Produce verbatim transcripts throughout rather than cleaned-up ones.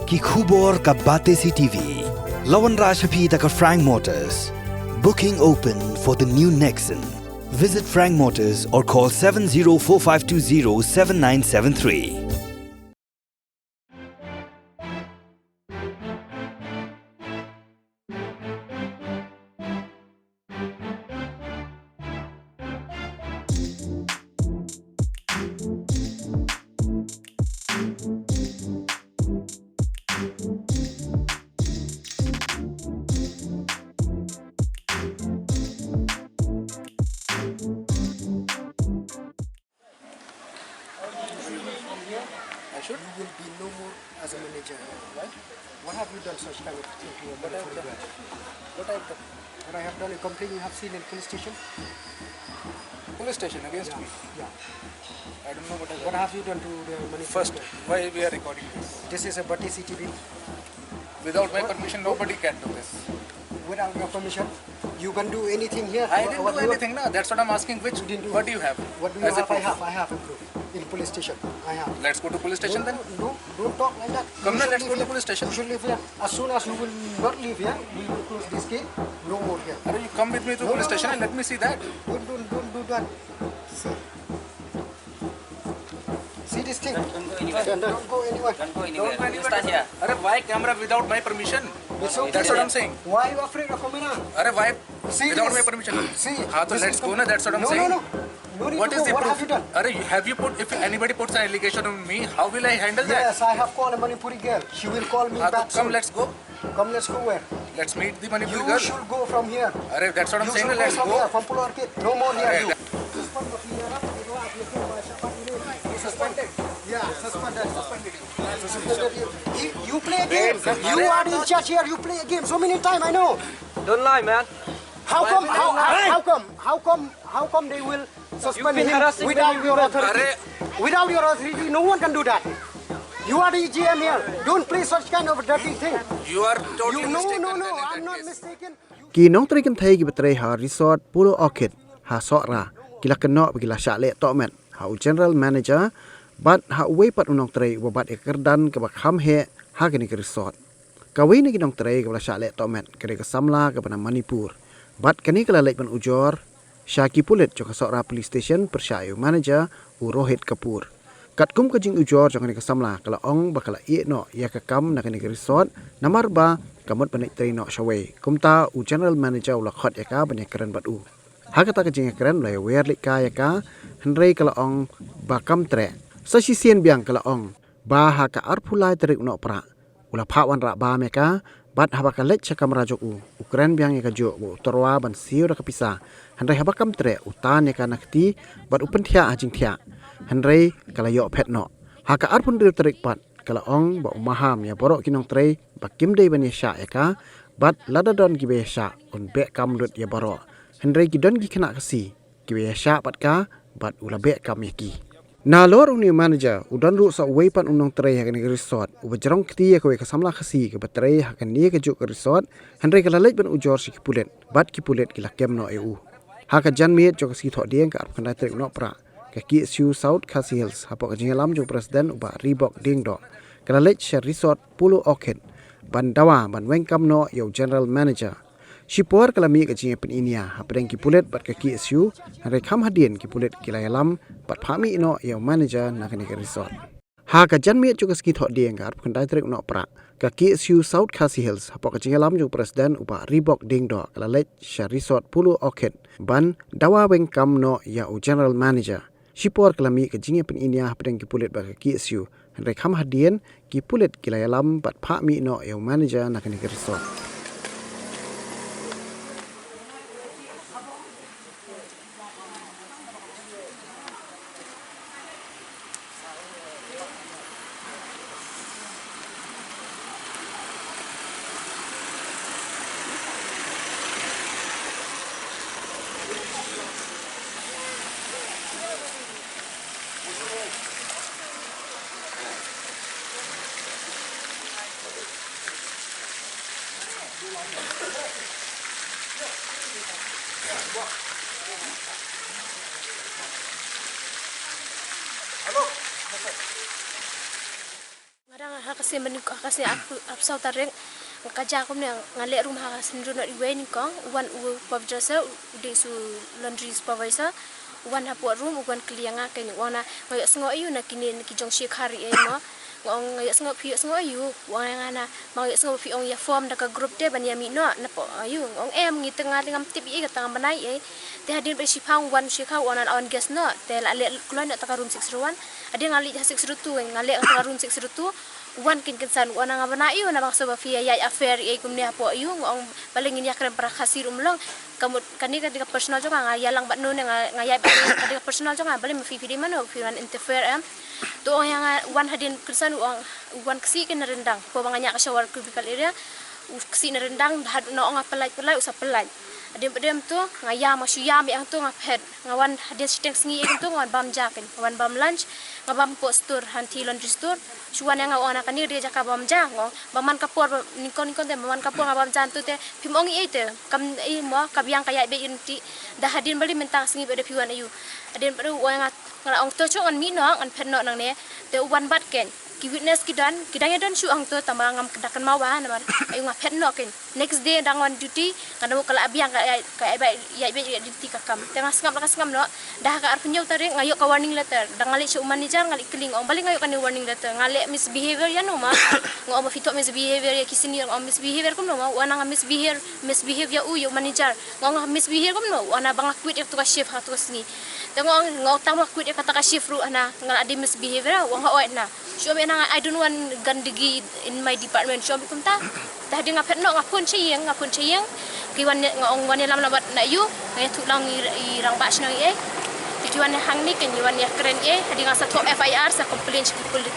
Ki khubor ka Batesi T V. La wanrah sha phi da ka Frank Motors. Booking open for the new Nexon. Visit Frank Motors or call seven zero four five two zero seven nine seven three. I should? You will be no more as a manager here. Why? What have you done such kind of thing to your manager? What have you done? What have you done? What I have done, a complaint you have seen in police station? Police station against me? Yeah. I don't know what I... What have you done to the manager? First, why we are recording this? This is a Batesi T V. Without my permission, nobody can do this. Without your permission, you can do anything here. I didn't do anything, na. That's what I'm asking. Which... You didn't do... What do you have? What do you have? I have, I have a proof in police station. I have. Let's go to police station then. Don't, don't, don't talk like that. Come now, let's go to police station. You should leave here. As soon as you will not leave here, we will close this gate. No more here. Are you come with me to police station and let me see that. Don't, don't, don't do that. See. See this thing? Don't, don't go anywhere. Don't go anywhere. Don't go anywhere. You stand here. Arey, why camera without my permission? It's okay. That's what I'm saying. Why you afraid of camera? Arey, why without my permission? See, see. Haan, to let's go na, that's what I'm saying. No, no, no. No need to go. What is the proof? What have you done? Arey, have you put, if anybody puts an allegation on me, how will I handle that? Yes, I have called a Manipuri girl. She will call me back soon. Haan, to come, let's go. Come, let's go where? Let's meet the Manipuri girl. You should go from here. Arey, that's what I'm saying, let's go. You should go from here, from Polo Orchid. No more here, you. Arey, that... Suspend the... Suspended. Yeah, suspended. Suspended. You, you play a game. You are in charge here. You play a game. So many time, I know. Don't lie, man. How come, how, how, how come, how come, how come they will suspend him without your authority? Arey. Without your authority, no one can do that. You are the G M here. Don't play such kind of dirty thing. You are totally mistaken. No, no, no, I'm not mistaken. Ki nongtrei kynthei kiba trei ha resort Polo Orchid ha Sohra ki la kynnoh ba ki la shah leh tohmet ha u general manager bad ha uwei pat u nongtrei uba bat ïa ka kyrdan kaba kham heh ha kane ka resort. Kawei na ki nongtrei kaba la shah leh tohmet ka dei ka samla kaba na Manipur bad kane ka la leit ban ujor sha ki pulit jong ka Sohra Police Station pyrshah ïa u manager u Rohit Kapoor. Katkum ka jingujor jong kane ka samla ka la ong ba ka la ïeh noh ïa ka kam na kane ka resort namar ba ka mut ban leit trei noh shawei. Kumta u general manager u la khot ïa ka ban ïakren bad u. Ha kata ka jingïakren u la ïawer leit kai ïa ka, hynrei ka la ong ba kam treh. Sa shisien biang ka la ong ba ha ka arphew lai tarik u Nohprah u la phah wanrah bam ïa ka, bad haba ka leit sha kamra jong u, u kren biang ïa ka juh ba u tyrwa ban siew da ka pisa. Hynrei haba kam treh u tan ïa ka na kti bad u pynthiah ha jingthiah. Hynrei ka la ïoh phet noh. Ha ka arphew hynriew tarik pat ka la ong ba u maham ïa baroh ki nongtrei ba kim dei ban ïashah ïa ka, bad lada don kiba ïashah un beh kam lut ïa baroh. Hynrei ki don ki khynnah Khasi kiba ïashah bad ka, bad u la beh kam ïa ki. Nalor une u manager u don ruh sa uwei pat u nongtrei ha kane ka resort uba jrong kti ïa kawei ka samla Khasi kaba trei ha kane ka juh ka resort, hynrei ka la leit ban ujor sha ki pulit bad ki pulit ki la kem noh ïa u. Ha ka janmiet jong ka sngi Thohdieng ka arphew khyndai tarik u Nohprah, ka K S U South Khasi Hills hapoh ka jingïalam jong u president u Bah Reebok Diengdoh ka la leit sha resort Polo Orchid ban dawa ban weng kam noh ïa u general manager. Shipor ka la mih ka jingïapyniaid hapdeng ki pulit bad ka K S U, hynrei kham hadien ki pulit ki la ïalam bad phah mih noh ïa u manager na kane ka resort. Ha ka janmiet jong ka sngi Thohdieng ka arphew khyndai tarik u Nohprah, ka K S U South Khasi Hills hapoh ka jingïalam jong u president u Bah Reebok Diengdoh ka la leit sha resort Polo Orchid ban dawa weng kam noh ïa u general manager. Shipor ka la mih ka jingïapyniaid hapdeng ki pulit bad ka K S U, hynrei kham hadien ki pulit ki la ïalam bad phah mih noh ïa u manager na kane ka resort. Ka sien mynnyngkong, ka sien arphew, arphew saw tarik, ka jia kumne, nga leh room ha ka sien room, not iwei nyngkong, u wan u supervisor, u dei u laundry supervisor, u wan hapoh room, u wan kylli ïa nga, kein u ong na, nga ïohsngew aïu na kine, na ki jong Shekhar ïa mo. Nga ong nga ïohsngew, phi ïohsngew aïu, u ong ïa nga na, ma nga ïohsngew phi ong ïa form da ka group te ban ïa mih noh, na pdeng aïu, nga ong em, ngi te nga te ngam tip ïa kata, ngam bana ïa. Te hadien ba shipang u wan Shekhar, u ong na la wan guest noh, te la leh kloi noh ta ka room six zero one. Hadien nga leit ha six zero two, nga leh ta ka room six zero two. U wan kein kynsan, u ong na nga bana aïu, na bang shuwa ba phi ïa ïaid affair ïa kumne hapoh aïu, nga ong balei ngin ïakren para Khasi ruh ym long. Ka mut kane ka dei ka personal jong nga, nga ïalang bad no ne, nga, nga ïaid bad no, ka dei ka personal jong nga, balei ma phi, phi dei mano, phi wan interfere em. To u ong ïa nga, u wan hadien kynsan u ong, u wan ksih kein na ryndang, pdeng ba nga ñiah ka shower cubicle area. U ksih na ryndang, haduh nga ong nga pyllait pyllait, u sa pyllait. Hadien pat dei kumto, nga ïam, nga shu ïam ïa kumto, nga phet. Nga wan hadien shiteng sngi ïa kumto, nga wan bam ja kein, nga wan bam lunch, nga bam hapoh store, hangtei laundry store. Shu wan ïa nga, u ong na kane ka dei jaka bam ja, nga ong ba man ka por, nyngkong nyngkong te ba man ka por nga bam ja hangto te, phim ong ei ei te, kam ei mo, ka biang ka ïaid beit ïa lynti. Da hadien balei mynta ka sngi pat dei phi wan aïu. Hadien pat dei u ong ïa nga, nga la ong to shu ngan mih noh, ngan phet noh nangne. Te u wan bad kein, ki witness ki don, ki dang ïa don shuh hangto, tangba ngam da kynmaw ba, namar aïu nga phet noh kein. Next day dang wan duty, nga da mut ka la biang ka ïaid, ka ïaid beit, ïaid beit ïa lynti ka kam. Te nga sngap la ka sngap noh, da ha ka arphew hynñiew tarik nga ïoh ka warning letter. Da nga leit sha u manager, nga leit kylli, nga ong balei nga ïoh kane warning letter, nga leh misbehavior ïa no ma. Nga ong ba phi thoh misbehavior ïa ki senior, nga ong misbehavior kumno ma, u ong na nga misbehave, misbehave ïa u, ïa u manager. Nga ong nga misbehave kumno, u ong na ba nga quit ïa katu ka shift ha katu ka sngi. Te nga ong, nga ong tang ba nga quit ïa kata ka shift ruh hana nga la dei misbehave, u ong hooid na. Shu ong ïa nga, I don't want gandagi in my department, shu ong kumta. Te hadien nga phet noh, nga phone sha ïing, nga phone sha ïing. Ki wan, nga ong wan ïalam lang bad na aïu, nga ïathuh lang i, i rangbah shnong ei ei. Te ki wan hangne kein, ki wan ïakren ei ei, hadien nga sa thoh F I R, sa complain sha ki pulit.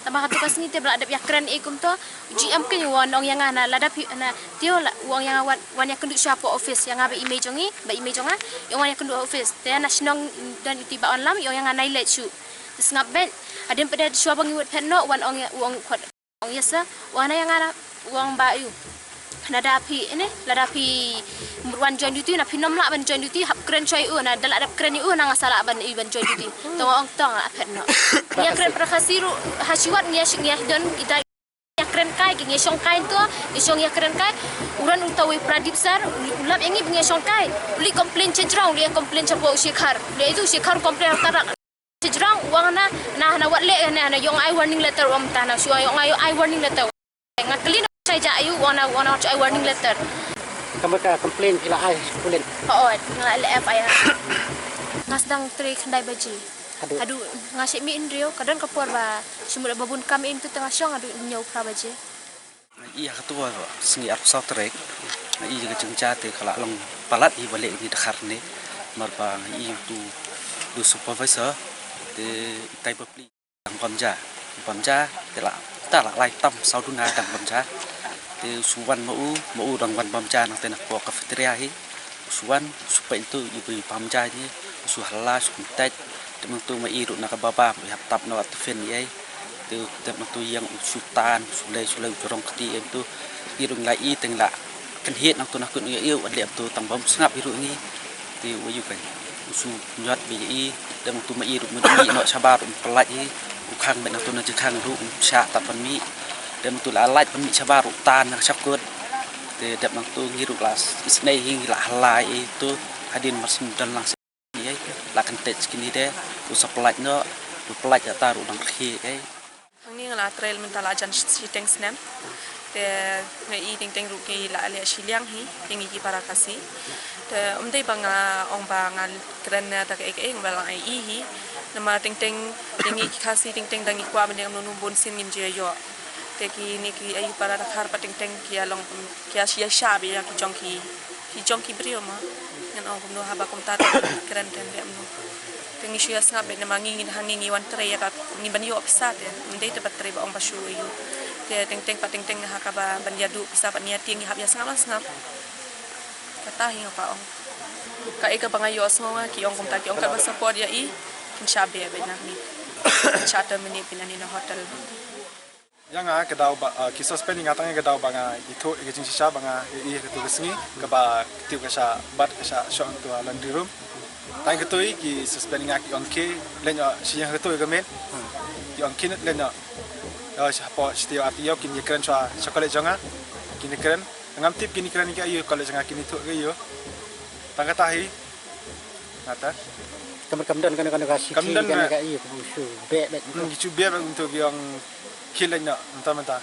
Tangba ha katu ka sngi te ba la dep ïakren ei kumto, u G M kein u wan ong ïa nga na lada phi na Teo la, u ong ïa nga wan, wan ïakynduh sha hapoh office, ïa nga bad i mei jong i, bad i mei jong nga, ïa wan ïakynduh ha office. Te na shnong don ïa uti Bah Wanlam, u ong ïa nga nai leit shuh. Te sngap beit, hadien pat dei shuwa ba ngi wad phet noh, u wan ong ïa, u ong khot, ong ïa sa, u ong na ïa nga na, u ong ba aïu. Lada phi, ine, lada phi mut wan join duty, na phi nym lah ban join duty, hap kren shuwa ïa u, na da la dep kren ïa u, na nga sa lah ban, ïa u ban join duty. To nga ong to nga la phet noh. Ngi ïakren para Khasi ruh, ha shi wat ngi ïa shi, ngi ïa don, i dei ïakren kai, ki ngi shong kai to, ngi shong ïakren kai. U ran uta u Pradip sir, u lap ïa ngi ba ngi shong kai. U leit complain sha jrong, u leit complain sha poh u Shekhar. U leit tu u Shekhar u complain ha tarak. Sha jrong, u ong na, na, na wat leh, na, na ïoh ai warning letter, u ong ta na, shu ïoh ai, ïoh ai warning letter. Nga kylli na shai ja aïu, u ong na, u ong na ai warning letter. Ka mut ka complain phi la ai, pulit. Hooid, nga la leh F I R. Nga sdang trei khyndai baje. Haduh. Haduh nga shah mih hynriew, ka don ka por ba shu mut ba bun kam ïa ngi tu te nga shong haduh hynñiew phra baje. Nga ïohi ha katu ka sngi arphew saw tarik, nga ïohi ka jingjia te ka la long palat hi ba leh ïa ngi dkhar ne. Namar ba nga ïohi tu, tu supervisor te itai ba pli dang bam ja, bam ja te la, ta la lai tam saw duna dang bam ja. Te u shu wan ma u, ma u dang wan bam ja nangte na poh cafeteria hi. U shu wan, u shu peit ntu, i bam ja ni, u shu hala, u shu kyntait. Te nangtu ma i ruh na kaba bam, i hap tap na ka tiffin i ei. Te, te nangtu ïeng u shu tan, u shu lei, u shu lei, u jrong kti ei ntu. I ruh ngi la i, te ngi la kynhied nangtu na kut ngi i, u leh ntu tang bam sngap i ruh ngi. Te u yu kan, u shu ñiot beit i, te nangtu ma i ruh mut i noh shabar ruh pyllait i, u khang beit nangtu na jingkhang ruh, u shah tap ban mih. Te nangtu la lait ban mih shabar ruh tan na shakut. Te dep nangtu ngi ruh la isynei hi ngi la halai i tu hadien mar shu don lang sini ei. La kyntait sini de, u sa pyllait noh, u pyllait ata ruh dang rkhie ei. Hangne nga la trei mynta la jan shiteng snem. Te nga i teng teng ruh ki la leh shiliang hi, ïa ngi ki para Khasi. Te ym dei ba nga ong ba nga kren na da kaei kaei, nga ba la i hi. Namar teng teng ïa ngi ki Khasi teng teng da ngi kwah ban ïa ka mano mano bun sien ngim ju ïoh. Te kine ki ayu para dkhar pat teng teng ki ïa long, ki ïa shah beit ïa ki jong ki, ki jong ki briew mo. Ngan ong kumno haba kumta te kren te ym dei kumno. Te ngi shu ïa sngap beit namar ngi, ngi hangne ngi wan trei ïa ka, ngi ban ïoh pisa te. Ym dei te ba trei ba ong ba shu ïoh. Te teng teng pat teng teng ha kaba ban ïa duh pisa pat ngi ïa tieng ngi hap ïa sngap ban sngap. Kata hi nga kwah ong. Kaei kaba nga ïohsngew nga ki ong kumta, ki ong katba support ïa i, kin shah beh beit na ngi. Kin shah terminate beit na ngi na hotel. Ïa nga ka daw ba, ah, ki suspend ïa nga tang ïa ka daw ba nga ithuh ïa ka jingshisha ba nga ïohi ha katu ka sngi kaba ka tiew ka shah bat ka shah shoh hangtu ha laundry room. Tang katei ki suspend ïa nga, ki ong khie leit noh sha ïing ha katei ka miet. Ki ong khie leit noh. Hapoh shi taïew ar taïew kin ïakren shuwa sha college jong nga. Kin ïakren. Ngam tip kin ïakren ïa ki aïu, college jong nga kin ïathuh ïa ki aïu. Tang kata hi. Nata. Kam, kam don kano kano ka shithi, kam don kano ka ïa ka bu shu beh beh. Hmm, ki shu beh beh kumto, ki ong khie leit noh mynta mynta.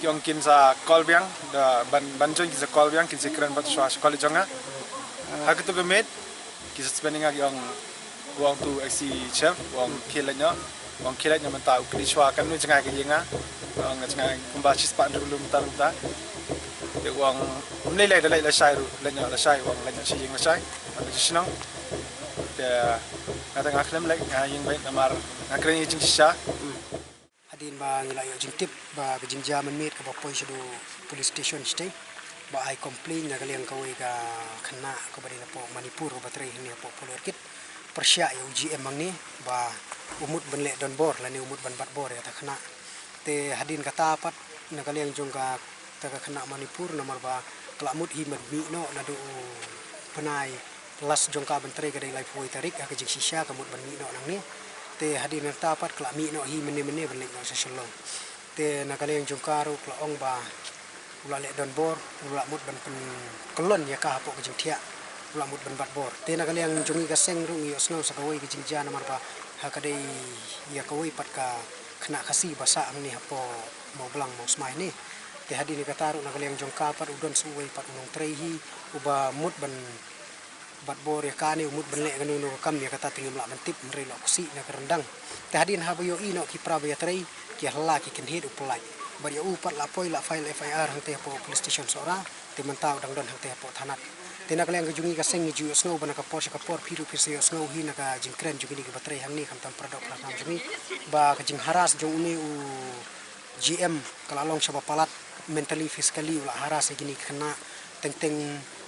Ki ong kin sa call biang, da ban, ban join kin sa call biang, kin sa kren bad shuwa sha college jong nga. Ha kato ka miet ki suspend ïa nga, ki ong, u ong to ex chief, u ong khie leit noh. U ong khie leit noh mynta, u kylli shuwa kano jngai ka ïing nga. U ong jngai kumba shispah hynriew kilometer mynta. Te u ong ym lei lei, da leit lashai ruh, leit noh lashai, u ong leit noh sha ïing lashai. Leit sha shnong. Te nga te nga khlem leit, nga ïeng beit namar nga kren ïa ka jingshisha. Hadien ba ngi la ïoh jingtip ba ka jingjia mynmiet kaba poi shaduh police station shatei, ba ai complain na ka liang kawei ka khynnah kaba dei napoh Manipur kaba trei hangne hapoh Polo Orchid, pyrshah ïa u G M hangne ba u mut ban leh donbor lane u mut ban bat bor ïa kata ka khynnah. Te hadien kata pat na ka liang jong kata ka khynnah Manipur, namar ba ka la mut hi ban mih noh naduh u bnai last jong ka ban trei ka dei laiphew wei tarik, ha ka jingshisha ka mut ban mih noh nangne. Te hadien nangta pat ka la mih noh hi mynne mynne ban leit noh sha Shillong. Te na ka liang jong ka ruh ka la ong ba u la leh donbor, u la mut ban pynkyllon ïa ka hapoh ka jingthiah, u la mut ban bat bor. Te na ka liang jong ngi ka seng ruh ngi ïohsngew sa kawei ka jingjia, namar ba ha ka dei ïa kawei pat ka khynnah Khasi ba sah hangne hapoh Mawblang Mawsmai ne. Te hadien kata ruh na ka liang jong ka pat u don sa uwei pat u nongtrei hi uba mut ban bat bor ïa kane, u mut ban leh kano kano ka kam ïa kata te ngim lah ban tip, hynrei la u ksih na ka ryndang. Te hadien haba ïohi noh ki para ba ïatrei, ki ïa la ki kynhied u pyllait. Bad ïa u pat la poi la file F I R hangtei hapoh police station Sohra, te mynta u dang don hangtei hapoh thanat. Te na ka liang ka jong ngi ka seng ngi ju ïohsngew ba na ka por sha ka por phi ruh phi sa ïohsngew hi na ka jingkren jong kine kiba trei hangne, khamtam para doh para nam jong ngi, ba ka jingharass jong une u G M ka la long shaba palat, mentally, physically u la harass ïa kine ki khynnah. Teng teng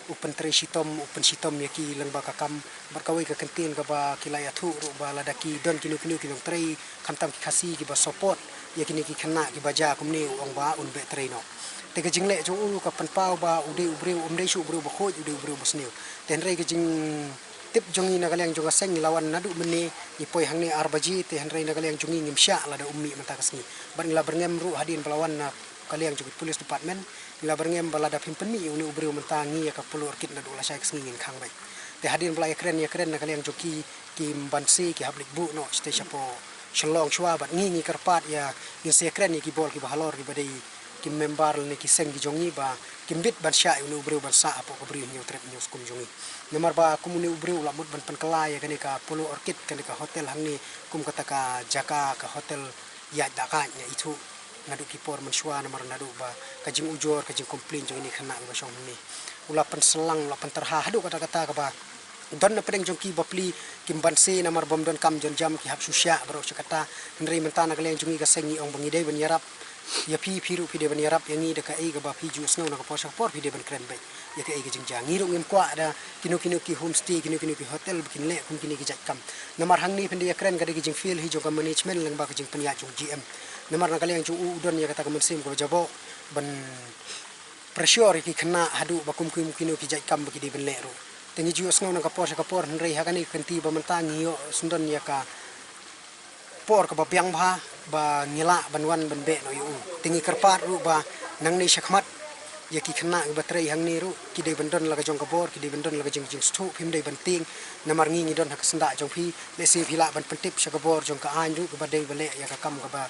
u pyntrei shitom, u pynshitom ïa ki lyngba ka kam. Bad kawei ka kyntien kaba ki la ïathuh ruh ba lada ki don kino kino ki nongtrei, khamtam ki Khasi kiba support ïa kine ki khynnah kiba jia kumne, u ong ba un beh trei noh. Te ka jingleh jong u ka pynpaw ba u dei u briew, um dei shuh u briew ba khuid, u dei u briew ba sniew. Te hynrei ka jing tip jong ngi na ka liang jong ka seng ngi la wan naduh mynne, ngi poi hangne ar baje, te hynrei na ka liang jong ngi ngim shah lada um mih mynta ka sngi. Bad ngi la byrngem ruh hadien ba la wan na ka liang jong ki police department, ngi la byrngem ba lada phim pynmih ïa une u briew mynta ngi ïa ka Polo Orchid naduh lashai ka sngi ngin khang beit. Te hadien ba la ïakren ïakren na ka liang jong ki, kim banse, ki hap leit buh noh shatei shapoh Shillong shuwa, bad ngi ngi kyrpad ïa, ngin sa ïakren ïa ki bor kiba halor kiba dei ki member lane ki seng ki jong ngi ba kim bit ban shah ïa une u briew ban sah hapoh ka Bri Hynñiewtrep Hynñiewskum jong ngi. Namar ba kum une u briew u la mut ban pynkylla ïa kane ka Polo Orchid, kane ka hotel hangne kum kata ka jaka, ka hotel ïaid da kaid, nga ithuh, naduh ki por mynshuwa, namar naduh ba ka jingujor, ka jingcomplain jong kine ki khynnah kiba shong hangne. U la pynsalang, u la pyntyrha haduh katta katta kaba don na pdeng jong ki bapli, kim banse namar bym don kam jon jam, ki hap shu shah baroh shi katta. Hynrei mynta na ka liang jong ngi ka seng ngi ong ba ngi dei ban ïarap ïa phi, phi ruh phi dei ban ïarap ïa ngi da kaei kaba phi ju sngew na ka por sha ka por phi dei ban kren beit ïa kaei ka jingjia. Ngi ruh ngim kwah da kino kino ki homestay, kino kino ki hotel ba kin leh kum kine ki jait kam. Namar hangne phin dei ïakren ka dei ka jingfail hi jong ka management lyngba ka jingpynïaid jong G M. Namar na ka liang jong u u don ïa kata ka mynsiem kaba jaboh ban pressure ïa ki khynnah haduh ba kum kum kino ki jait kam ba ki dei ban leh ruh. Te ngi ju ïohsngew na ka por sha ka por, hynrei ha kane ka kynti ba mynta ngi ïoh syndon ïa ka por kaba biang bha ba ngi lah ban wan ban beh noh ïa u. Te ngi kyrpad ruh ba nangne shakhmat ïa ki khynnah kiba trei hangne ruh ki dei ban don la ka jong ka bor, ki dei ban don la ka jong ka jingsngewthuh, phim dei ban tieng. Namar ngi ngi don ha ka syndah jong phi, lehse phi lah ban pyntip sha ka bor jong ka aiñ ruh kaba dei ba leh ïa ka kam kaba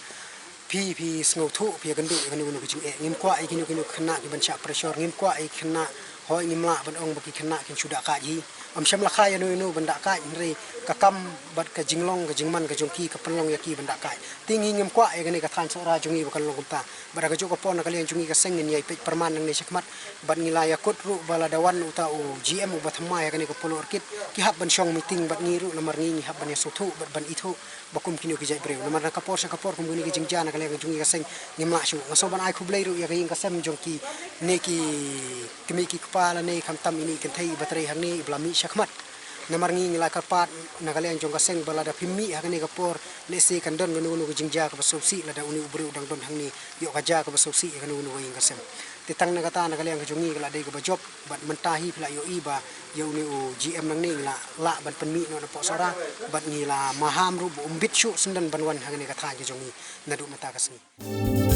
phi, phi sngewthuh, phi ïakynduh ïa kano kano ka jingeh. Ngim kwah ïa kino kino ki khynnah ki ban shah pressure, ngim kwah ïa ki khynnah, hooid ngim lah ban ong ba ki khynnah kin shu dah kaid hi. Ym shym la kha ïano ïano ban dah kaid, hynrei ka kam bad ka jinglong ka jingman ka jong ki ka pynlong ïa ki ban dah kaid. Te ngi ngim kwah ïa kane ka thaiñ Sohra jong ngi ba kan long kumta. Bad ha kajuh ka por na ka liang jong ngi ka seng ngin ïai peit pyrman nangne shakhmat. Bad ngi la ïakut ruh ba lada wan uta u G M uba thymmai ha kane ka Polo Orchid, ki hap ban shong meeting bad ngi ruh, namar ngi ngi hap ban ïasngewthuh bad ban ithuh ba kum kino ki jait briew. Namar na ka por sha ka por kum kine ki jingjia na ka liang jong ngi ka seng ngim lah shuh. Nga sngewbha ban ai khublei ruh ïa ka ïing ka sem jong kine ki kmie ki kpa lane khamtam ine i kynthei iba trei hangne iba la mih shakhmat. Namar ngi ngi la kyrpad na ka liang jong ka seng ba lada phim mih ha kane ka por, lehse kan don kano kano ka jingjia kaba sngewsih lada une u briew u dang don hangne ïoh ka jia kaba sngewsih ha kano kano ka ïing ka sem. Te tang na kata na ka liang ka jong ngi ka la dei kaba jop bad mynta hi phi la ïohi ba ïa une u G M nangne ngi la lah ban pynmih noh na poh Sohra bad ngi la maham ruh ba um bit shuh shen ban wan ha kane ka thaiñ ka jong ngi naduh mynta ka sngi.